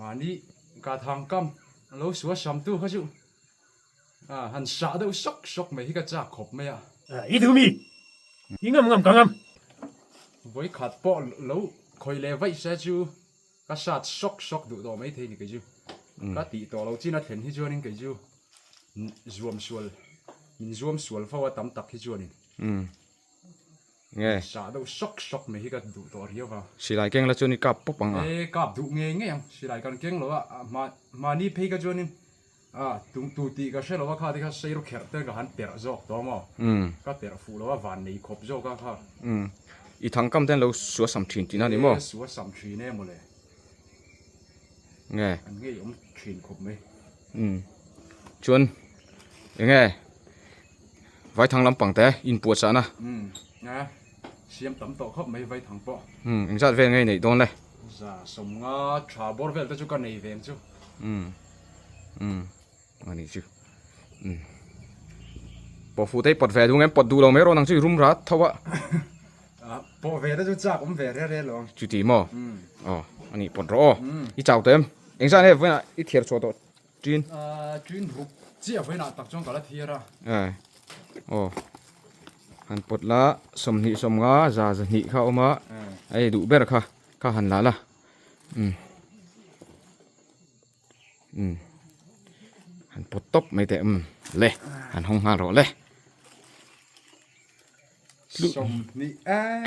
Mahni ka thang kam lo sual sam tu kha chu han sah deuh sawk sawk mai hi ka chak khawp mai a. I duh mi? I ngam ngam ka ngam. Vawikhat pawh lo khawih leh vaih se chu ka sat sawk sawk duh tawh mai thei ni kei chu. Ka tih tawh lo chin a thlen hi chuanin kei chu zuam sual min zuam sual fo a tam tak hi chuanin. Nge? Sah deuh sawk sawk mai hi ka duh tawh riau va. Silai keng la chuan i kap pawp ang a. E kap duh ngei ngei ang. Silai kan keng lo a, mahni phei ka chuanin a tung tu tih ka hre lo a kha te kha sei ru kherh te ka han perh zawk tawh maw. Ka perh fuh lo a van nei khawp zawk a kha. I thang kam ten lo sua sam thin tihna ni maw? E sua sam thin e mawle. Nge? An ngei awm thin khawp mai. Chuan enge? Vaithang lampang te inpuahchah na. Umm a siam tam tawh khawp mai vaithang pawh. Umm engzat vel ngei neih dawn le. 50 tha bawr vel te chu ka nei veng chu. Umm umm a nih chu umm pawh fuh te i pawt ve duh ngem pawt duh lo mai rawh nang chu i rum rat tho a. A pawh ve te chu chak awm ve re re lo ang. Chuti maw aw a nih pawt rawh aw i chau tawh em engzat nge vawiinah i thiar chhuah tawh. Ṭin. Ṭin ruk chiah vawiinah tak chuan ka la thiar a. Eh. Aw. Han pawt la 20 50 100 kha a awm a. A ei duh ber kha kha han la la. Umm. Umm. Han pawt tawp mai teh umm. Le. Han hawng nghal rawh le. 20 eh.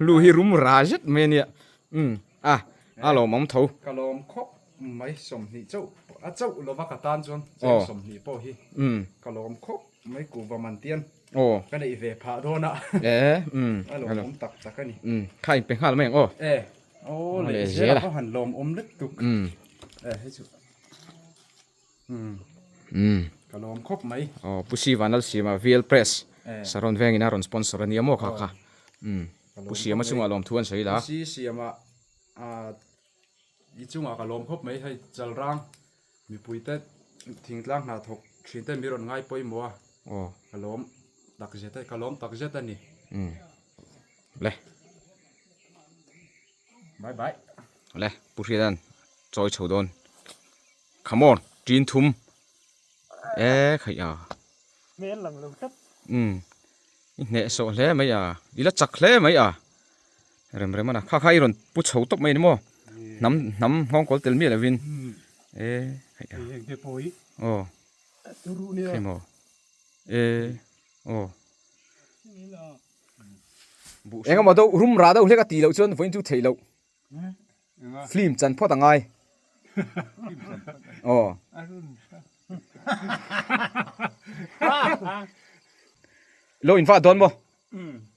Lu hi rum ra zet mai a nia. Umm. A. A lawmawm tho. Ka lawm khawp. Mai 20 chauh a chauh lova ka tan chuan cheng 20 pawh hi ka lawm khawp mai kuhva man tian ka neih ve phah dawn a a lawmawm tak tak a ni. Kha in pe nghal mai ang aw. E aw leh zel a va han lawmawm let tuk e hei chu ka lawm khawp mai. Aw Pu Sivan Lalsima VL Press Saron vengin a rawn sponsor a nia maw kha kha Pu Siama chungah lawmthu an sawi la. Pu Siama I chungah ka lawm khawp mai hei Chalrang mipui te thingtlang hna thawk thin te mi rawn ngai pawimawh a ka lawm tak zet a ka lawm tak zet a ni. Le. Bye bye. Le Pu Hriatan chawi chho dawn. Come on tin thum e khaih a. Hmel lang lo tlat. Umm i hneh sawh hle mai a i la chak hle mai a. Rem rem a na kha kha i rawn pu chho tawp mai a ni maw hnam hnam nghawng kawl tel miah lovin e hei a aw hei maw e aw eng emaw deuh rum rah deuh hlek a tih loh chuan vawiin chu theih loh film chan phawt a ngai aw lo inva dawn maw.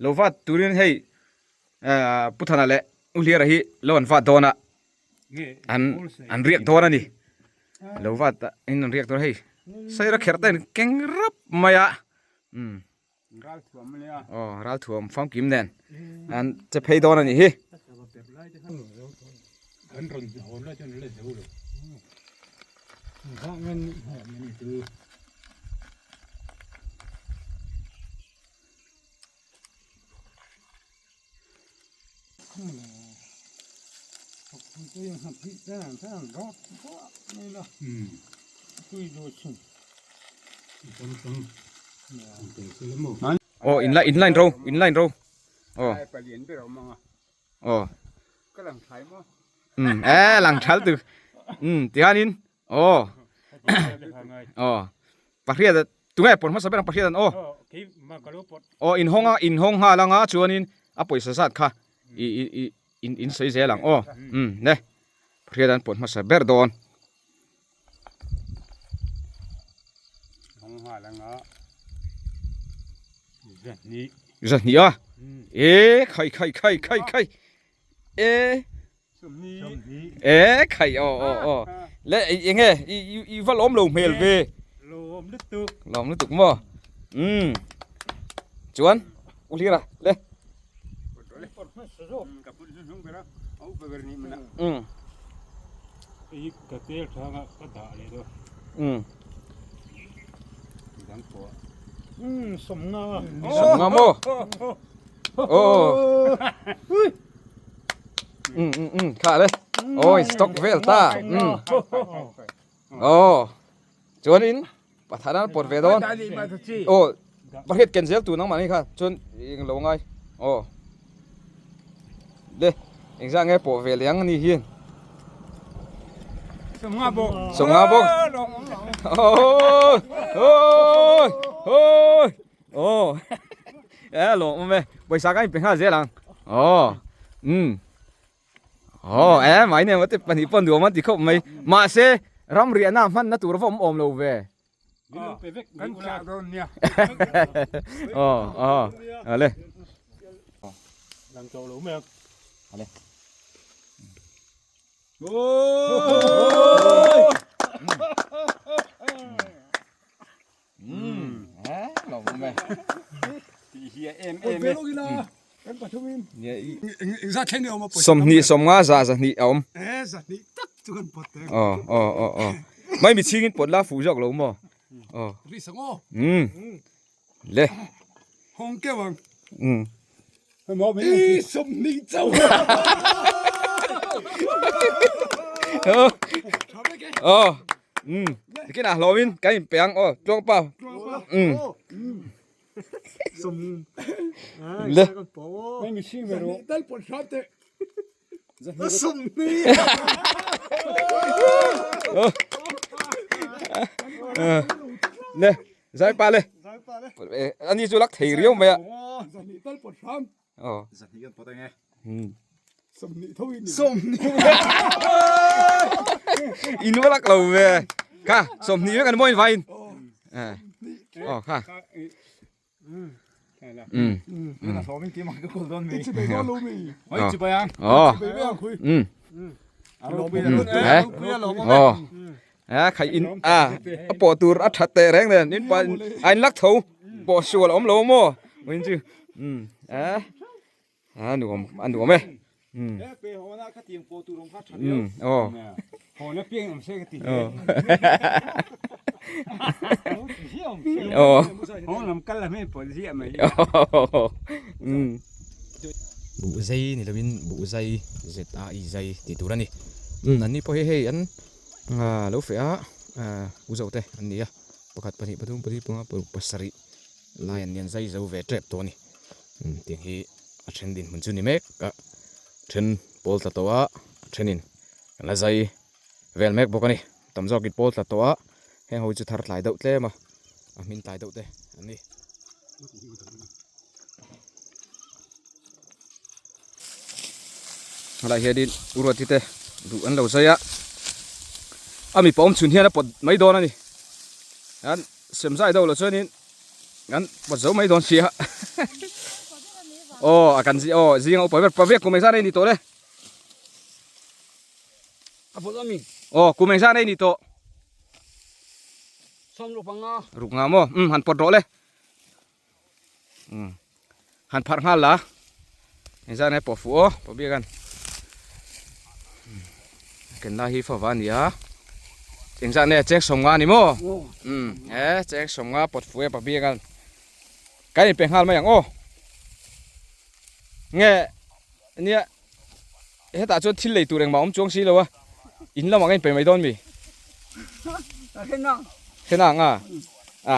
Lo vat turin hei Pu Thana leh U Hliara hi lo an vat dawn a, an an riak dawn a ni. Lo vat in an riak dawn a hei saira kherh te an keng rap mai a, umm aw ralthuam famkim nen an che phei dawn a nih hi. Aw in line in line ro in line ro aw aw um e lang thal tu um tihianin aw aw pahriat tunge pawh hmasa ber ang pahriat an aw aw in hawng a in hawng nghal anga chuanin a pawisa zat kha i i i in in sawi zel ang aw um ne pahriat an pawt hmasa ber dawn. Zahnih a e khai khai khai khai khai e E khai aw aw aw le eng nge i i va lawm lo hmel ve lawm lutuk lawm lutuk maw um chuan u hlira le um um sawmnga maw aw um um um kha le oi stock vel ta um oh chuanin pathan an pawt ve dawn aw pakhat ken zel tur nangmah ni kha chuan eng lo ngai aw le engzah nge pawh ve leh ang ani hian sawmnga bawk aw aw aw Aw e lawm awm e pawisa ka inpe nghal zel ang aw umm aw e mai nem ate pahnih pawh nuam an ti khawp mai mahse ram riahna hmanna tur va awm awm lo ve aw aw ale ale Sawmhnih sawmnga za zahnih a awm. Aw aw aw aw mai mi chhingin pawt la fuh zawk lo maw aw umm le umm aw umm tikin ah hlawmin kan inpe ang aw tluang pa umm le le zai pa le ani chu lak thei riau mai a in va lak lo ve kha sawmhnih vek an mawi vain aw kha a khai in a a pawh tur a that teh reng nen in pa a in lak tho pawh sual a awm lo maw in chu um a a nuam a nuam e um um aw aw aw um buh zai ni lovin buh zai z a i zai tih tur a ni um an ni pawh hi hei an Lo feh a u zo te an ni a pakhat pahnih pathum pali panga paruk pasarih lai an lian zai zo ve tep tawh a ni tiang hi a then dinhmun chu ni mek a then pawl tla tawh a a thenin an la zai vel mek bawk a ni tam zawkin pawl tla tawh a heng ho hi chu thar tlai deuh tlem a a hmin tlai deuh te an ni. Helai hianin Uruati te duh an lo zai a, a mipa awm chhun hian a pawt mai dawn a ni. An sem zai deuh loh chuanin an pawt zo mai dawn si a. Aw a kan zi aw zinga upa ber paviak kum engzah nei ni tawh le. A pawt ami. Aw kum engzah nei ni tawh. Sawm ruk panga. Ruk nga maw um han pawt rawh le. Han pharh nghal la engzah nge pawh fuh aw pawh biak an. Ken lai hi fava a ni a. Engzah nge cheng sawmnga a ni maw? Umm he cheng sawmnga pawt fuh e pabi ang kan inpe nghal mai ang aw. Nge nia hetah chuan thil lei tur engmah awm chuang si lo a in lamah ka inpe mai dawn mi? Hrena ang a? A.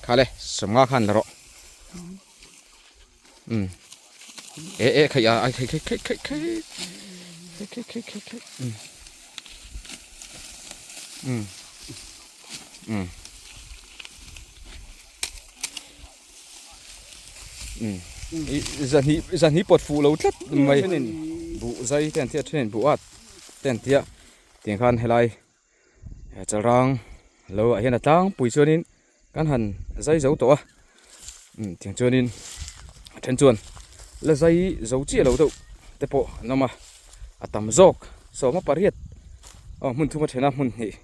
Khale sawmnga khan la rawh. Umm e e khaih a ai khaih khaih khaih khaih khaih khaih khaih khaih khaih umm umm umm umm i zahnih zahnih pawt fuh lo tlat mai thenin buh zai te an tia thenin buh at te an tia tiang khan helai he chalrang lo ah hian a tlangpui chuanin kan han zai zo tawh a umm tiang chuanin a then chuan la zai zo chiah lo deuh te pawh an awm a a tam zawk sawma pariat aw hmun thum a then a hmun hnih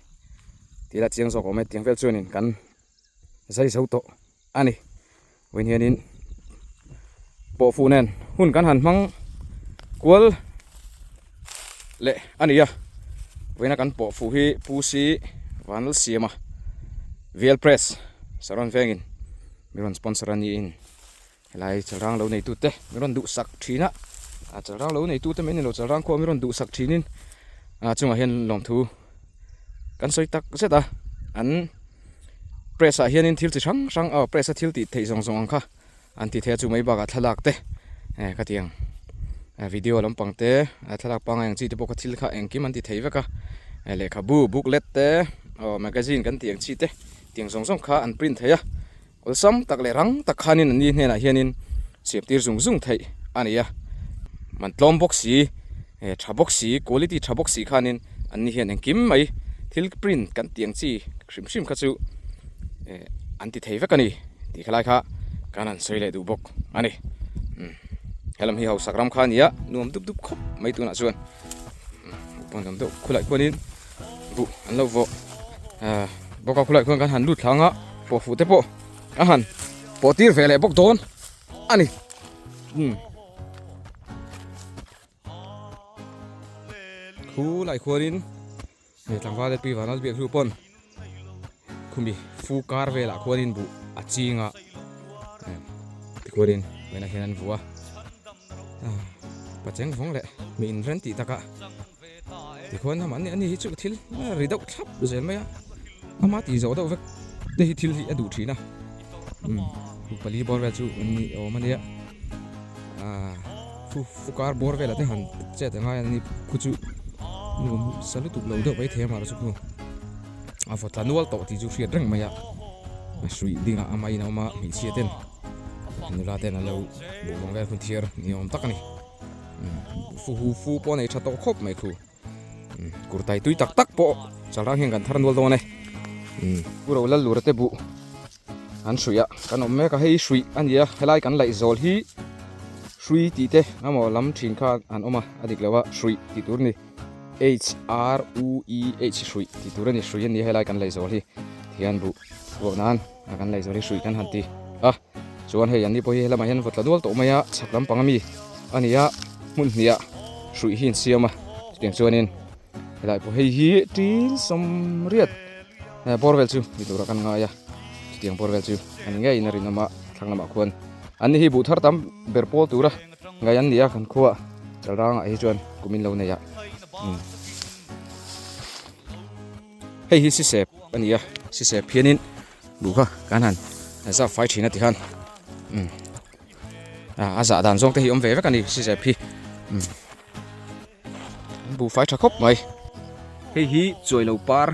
tih la chiang zawk awm e tiang vel chuanin kan zai zo tawh a ni vawiin hianin pawh fuh nen hun kan han hmang kual leh a ni a vawiina kan pawh fuh hi Pu Si Vanlalsiama V_L Press Saron vengin mi rawn sponsor a niin helai chalrang lo neitute mi rawn duhsak thin a a chalrang lo neitute mai ni lo chalrang khua mi rawn duhsak thinin a chungah hian lawmthu kan sawi tak zet a an. Press ah hianin thil chi hrang hrang aw press a thil tih theih zawng zawng ang kha an ti thei a chu mai bakah thlalak te eh ka ti ang eh video lampang te a thlalak pangngai ang chi te pawh kha thil kha engkim an ti thei vek a eh lehkhabu booklet te aw magazine kan tih ang chi te tiang zawng zawng kha an print thei a awlsam tak leh rang tak khanin an ni hnenah hianin siam tir zung zung theih a ni a man tlawm bawk si. He tha bawk si, quality tha bawk si khanin an ni hian engkim mai thil print kan tih ang chi hrim hrim kha chu eh an ti thei vek a ni tih khalai kha kan han sawi leh duh bawk a ni. Umm helam hi hausak ram kha a ni a, nuam dup dup khawp mai tunah chuan umm pawn lam deuh khulai khuanin buh an lo vawh ah bawk a khulai khuan kan han lut thlang a pawh fuh te pawh a han pawh tir ve leh bawk dawn a ni. Umm. Khu lai khuanin he tlangval te pi vanal biak hnu pawn khumi fu kar velah khuanin buh a ching a tikhuanin vawiinah hian an vuah a pacheng vawng leh mi inren tih takah tikhuan a mahni ani hi chu thil ri deuh thlap zel mai a ama tih zawh deuh vek te hi thil hi a duh thin a umm pali bawr vel chu an ni awm a nia ahh. Fu kar bawr velah te han chet a ngai a ni khu chu nuam sa lutuk lo deuh mai thei a mahrawh chu khu a vaw tla nual tawh tih chu hriat reng mai a a hruih dingah a main a awm a hmeichhia ten nula ten an lo buh vang vel hun thiar ni awm tak a ni fu hu fu pawh a nei tha tawh khawp mai khu. Kurtai tui tak tak pawh chalrang hian kan thar nual dawn e. Pu Ro Lallura te buh an hruih a, kan awm mek a, hei hruih a ni a, helai kan laih zawl hi hrui tih te emaw lam thin kha an awm a, a dik lo a, hruih tih tur a ni, H R U E H hruih tih tur a ni, hruih a ni a helai kan laih zawl hi, tihian buh vuah nan a kan laih zawl hi hruih kan han ti a. Chuan hei an ni pawh hi helamah hian vawt la nual tawh mai a, chhak lampang ami a ni a, hmun hnih ah hruih hi an siam a, chutiang chuanin helai pawh hei hi tin sawmriat bawr vel chu ni turah kan ngai a, chutiang bawr vel chu a ni ngeiin a rinawm a, thlang lamah khuan an ni hi buh thar tam ber pawl tura ngai an ni a kan khua chalrangah hi chuan kum in lo nei a. Hei hi sisep a ni a, sisep hianin duh kha kan han zap fai thin a ti khan umm a zah dan zawng te hi awm ve vek a ni sisep hi umm an buh fai tha khawp mai. Hei hi chuai lo par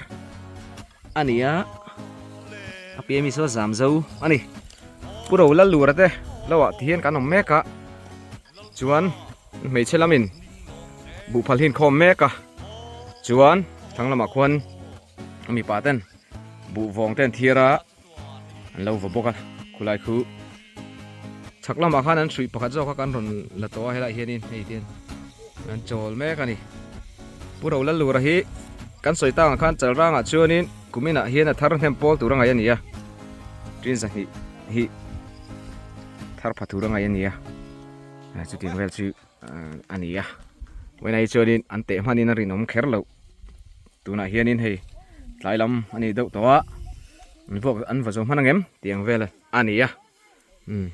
a ni a, a piah mi saw zam zo a ni. Pu Ro Lallura te lo ah ti hian kan awm mek a, chuan hmeichhe lamin buhphal hi an khawm mek a chuan thlang lamah khuan mipa ten buh vawng te an thiar a an lo vaw bawk a khulai khu chhak lamah khan an hruih pakhat zawk a kan rawn la tawh a helaiah hianin hei te an chawl mek a ni Pu Ro Lallura hi kan sawi tangah khan Chalrangah chuanin kuminah hian a thar hnem pawl tur a ngaih a ni a tin zahnih hi thar pha tur a ngaih a ni a. Chutiang vel chu a ni a. Vawiinah hi chuanin an teh hmanin a rinawm kher loh. Tunah hianin hei tlai lam a ni deuh tawh a, an vuak an va zo hman ang em tih ang vel a ni a. Umm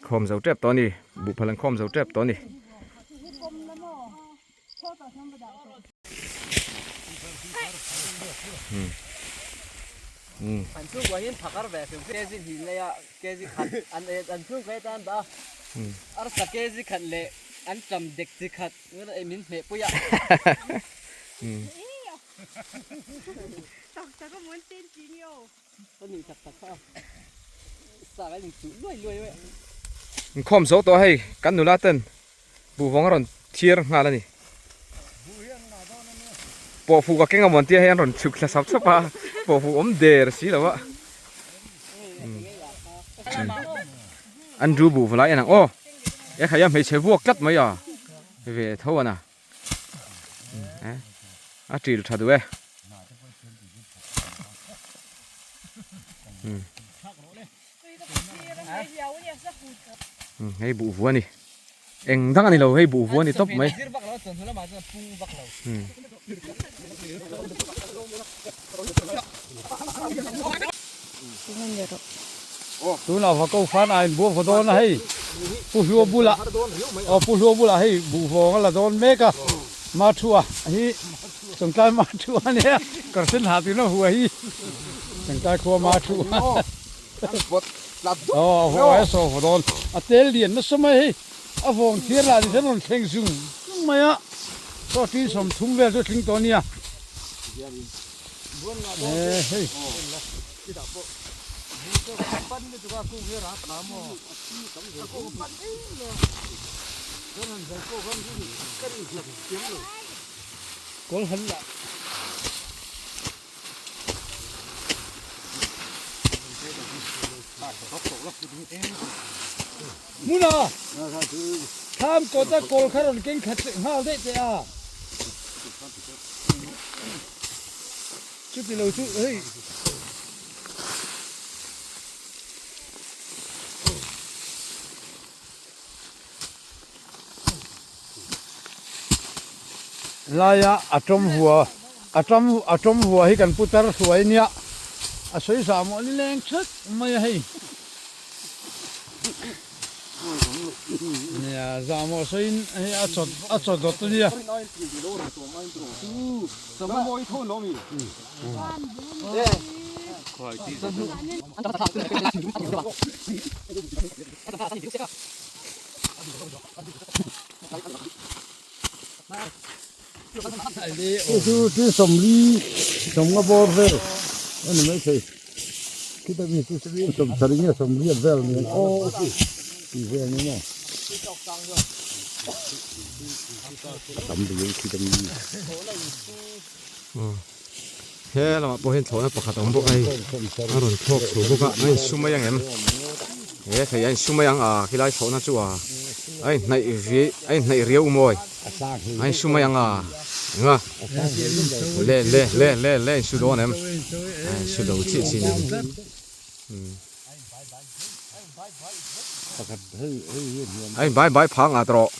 khawm zo tep tawh a ni, buhphal an khawm zo tep tawh a ni. An chhungkua hian phakar ve hrim kg hnih leh a kg khat an an chhungkua hi tan dah a arsa kg khat leh an tam dek chi khat min hmeh pui a. Inkhawm zo tawh hei kan nula ten buhvawng a rawn thiar nghal a ni. Pawhfuk a keng amawn tia hei an rawn chhuk thla sap sap a, pawhfuk awm der si lo a. Andrew buhva lai en ang aw, e khai a hmeichhe vuak tlat mai a, ve tho a na. A ṭil ṭha duh e. Hei buh vu a ni. Eng dang a ni lo hei buh vu a ni tawp mai. Tunah va ko khan a inbuak va dawn a hei Pu Hlua bulah aw Pu Hlua bulah hei buhvawng a la dawn mek a ma thua hi Chawngtlai ma thua a nia kawr sen ha tuna hua hi Chawngtlai khua ma thua aw a huai a saw va dawn a tel lian nasa mai hei a vawng thiar lah ni hian rawn thleng zung zung mai a chaw tin 30 vel chu a tling tawh a nia. Hmuna thlam kawta kawl kha rawn keng khat nghal daih teh a. Chuti lo chu hei. Laia a tawm hua a tawm a tawm hua hi kan pu tar hruai nia a sawi zah mawh ni leng thak mai a hei. Nia zah mawh sawiin hei a chaw a chaw dawt a nia. Chu chu sawmli sawmnga bawr vel a ni maithei khita mi chu sawmsarih nge sawmriat vel ni ang aw tih vel ni maw a tam duh khita mi. He lamah pawh hian thlawhna pakhat a awm bawk a hei a rawn thlawk chho bawk a a insu mai ang em he thei a insu mai ang a khilai thlawhna chu a a inhnaih vi a inhnaih riau mawi a insu mai ang a enga le le le le le a insu dawn em a insu lo chiah chiah a ni a inbai bai phang at rawh.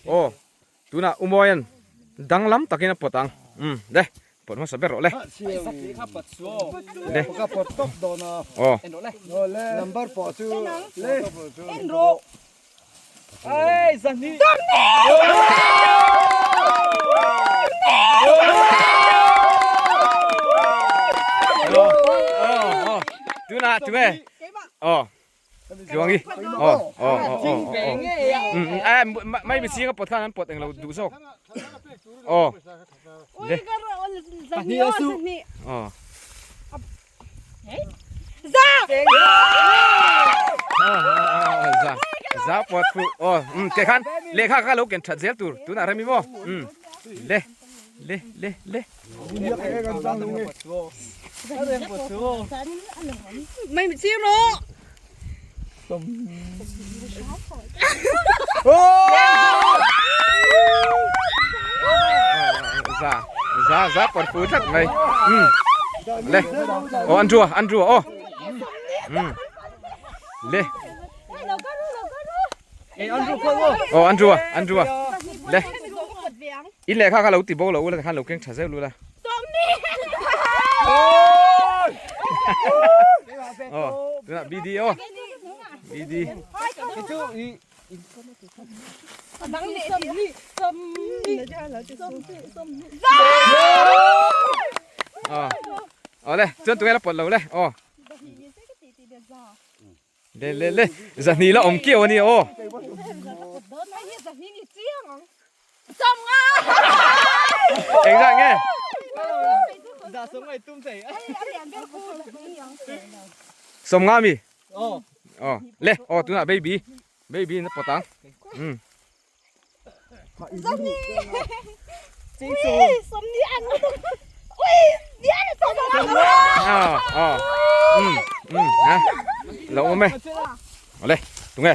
Aw tunah Umawian danglam takin a pawt ang umm le pawt hmasa ber rawh le le aw tunah tunge aw Chuangi aw aw aw aw aw mai mi ching a pawt khan an pawt englo duh zawk aw le aw za za pawt fu aw ke khan lehkha kha lo ken that zel tur tunah remi maw le. Le le le. Za za za pawt fu tlat mai. Um. Le. Aw Andrew a Andrew a aw. Um. Le. Aw Andrew a Andrew a. Le. In lehkha kha lo ti bo lo ula khan lo keng tha zeuh lula. Aw tunah BD aw. BD. Aw. Aw le chuan tunge la pawt lo le aw. Le le le zahni la awm kiau ania aw. Engzah nge? Sawmnga mi? Aw le aw tunah baby baby na pawt ang. Um. Lo awm e awle tunge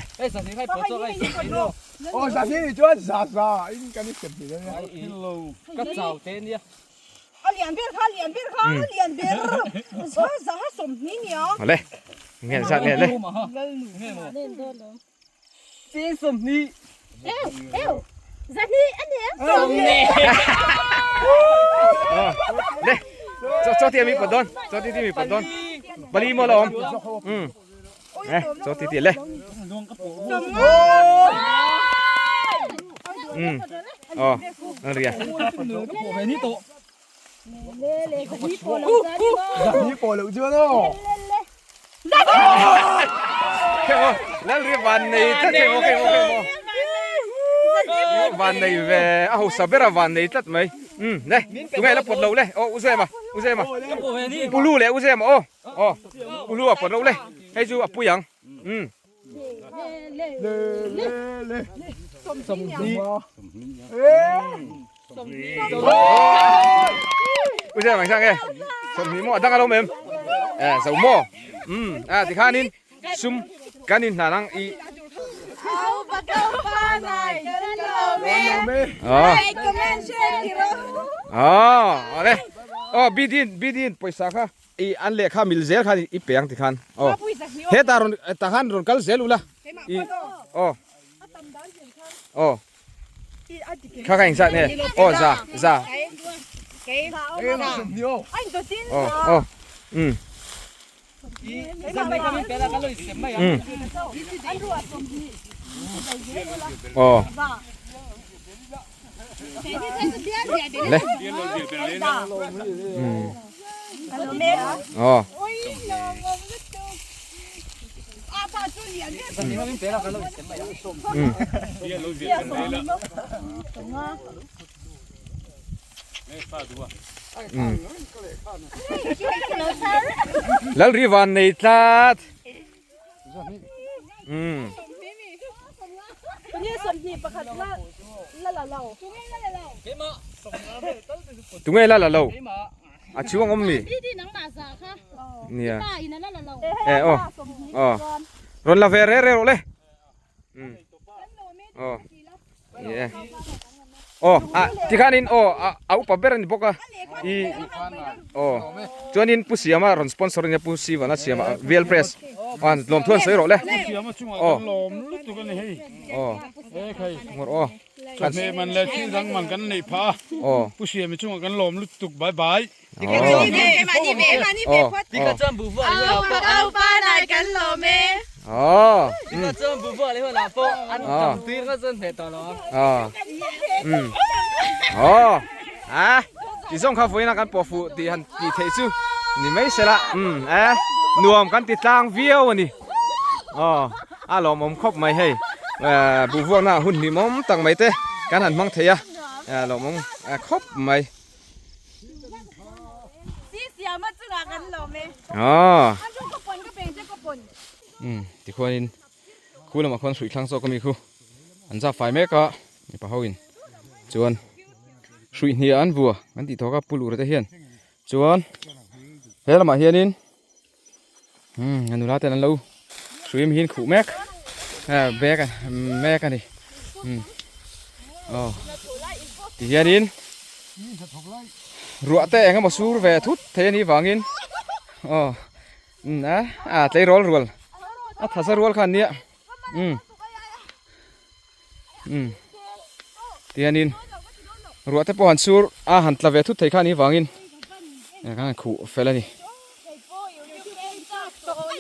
awle nge zat nge le. Le cho cho ti mi pawt dawn cho ti ti mi pawt dawn pali maw la awm um eh cho ti ti le um oh ang ria Lalri van nei tlat emaw kei maw kei maw van nei ve a hausa ber a van nei tlat mai um le tunge la pawt lo le aw u zema u zema pulu leh u zema aw aw pulu a pawt lo le hei chu a pui ang um U zema ang sang e sawmhnih maw a dang a lo mem e zo maw um a tikhanin sum kan in hnan ang i aw aw bidin bidin pawisa kha I an lehkha mil zel khan i pe ang tikhan aw hetah rawn tah khan rawn kal zel ula i aw aw kha kha engzat nge aw za za aw aw um um aw Le. Ờ. Lalri van nei tlat. Tunge la la lo a chhuang awm mi nia e aw aw rawn la ve re re rawh le aw Ni e. Aw ah tikhanin aw a upa ber a ni bawk a i aw chuanin Pu Siama rawn sponsor a nia Pu Sivan a siam a VL Press an lawm thu an sawi rawh le. Pu Siama chungah Aw. kan lawm lutuk a ni hei. Aw. E khai. Ngawr aw. Chawhmeh man leh thil dang man kan neih phah a. Aw. Pu Siami chungah kan lawm lutuk bye bye. Ti zawng kha vawiin a kan pawh fuh tih han tih theih chu ni mai se la e nuam kan ti tlang viau a ni aw a lawmawm khawp mai hei buhvuakna ah hun hlimawm tak mai te kan han hmang thei a lawmawm khawp mai. Tikhuanin khu lamah khuan hruih thlang zawk a mi khu an zap fai mek a mipa ho in chuan Hruih hniah an vua kan tih thawk a pu lura te hian chuan he lamah hianin umm a nula ten an lo hruim hi an khuh mek bag mek a ni umm aw ti hianin ruah te eng emaw sur ve thut thei a nih vangin aw umm a tleirawl rual a thaza rual kha an nia umm. Umm tihianin ruah te pawh han sur a han tla ve thut thei kha a nih vangin kan han khuh fel a ni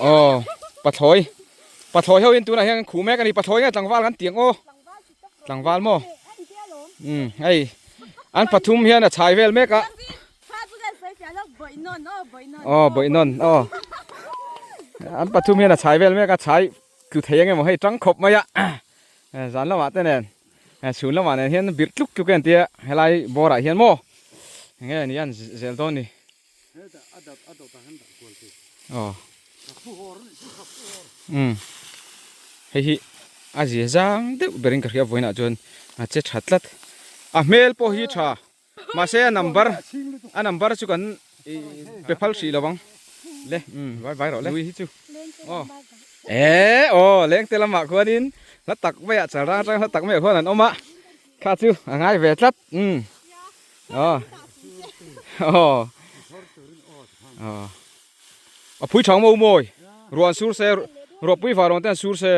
aw pathlawi pathlawi ho in tunah hian kan khuh mek a ni pathlawi nge tlangval kan tiang aw tlangval maw umm hei an pathum hian a chhai vel mek a. Aw bawihnawn aw an pathum hian a chhai vel mek a chhai Tlu thei eng emaw hei tang khawp mai a, zan lamah te nen chhun lamah nen hian birh tluk tluk a tia helai bawrah hian maw enge ni an zel dawn ni. Aw umm hei hi a zia zang deuh berin ka hria vawiinah chuan a che tha tlat a hmel pawh hi tha. Mahse a number a number chu kan pe phal hrih lo ang le umm vai vai rawh le lui hi chu aw eh aw lengte lamah khuanin hla tak maiah chal rang atang hla tak maiah khuan an awm a kha chu a ngai ve tlat umm aw aw aw a phui thang maw mawi ruah an sur se ruahpui varawn te an sur se.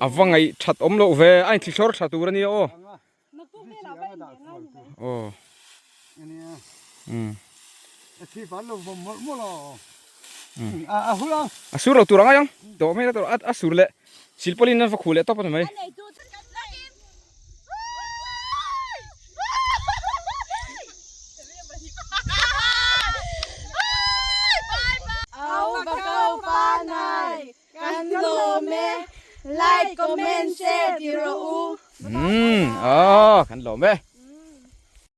A va ngaih that awm loh ve a inthlithlawr tha tur a nia aw aw umm a sur lo tur a ngai ang tawh mai a sur leh silpawlin an va khuh leh tawp a ni mai. Umm aw kan lawm e.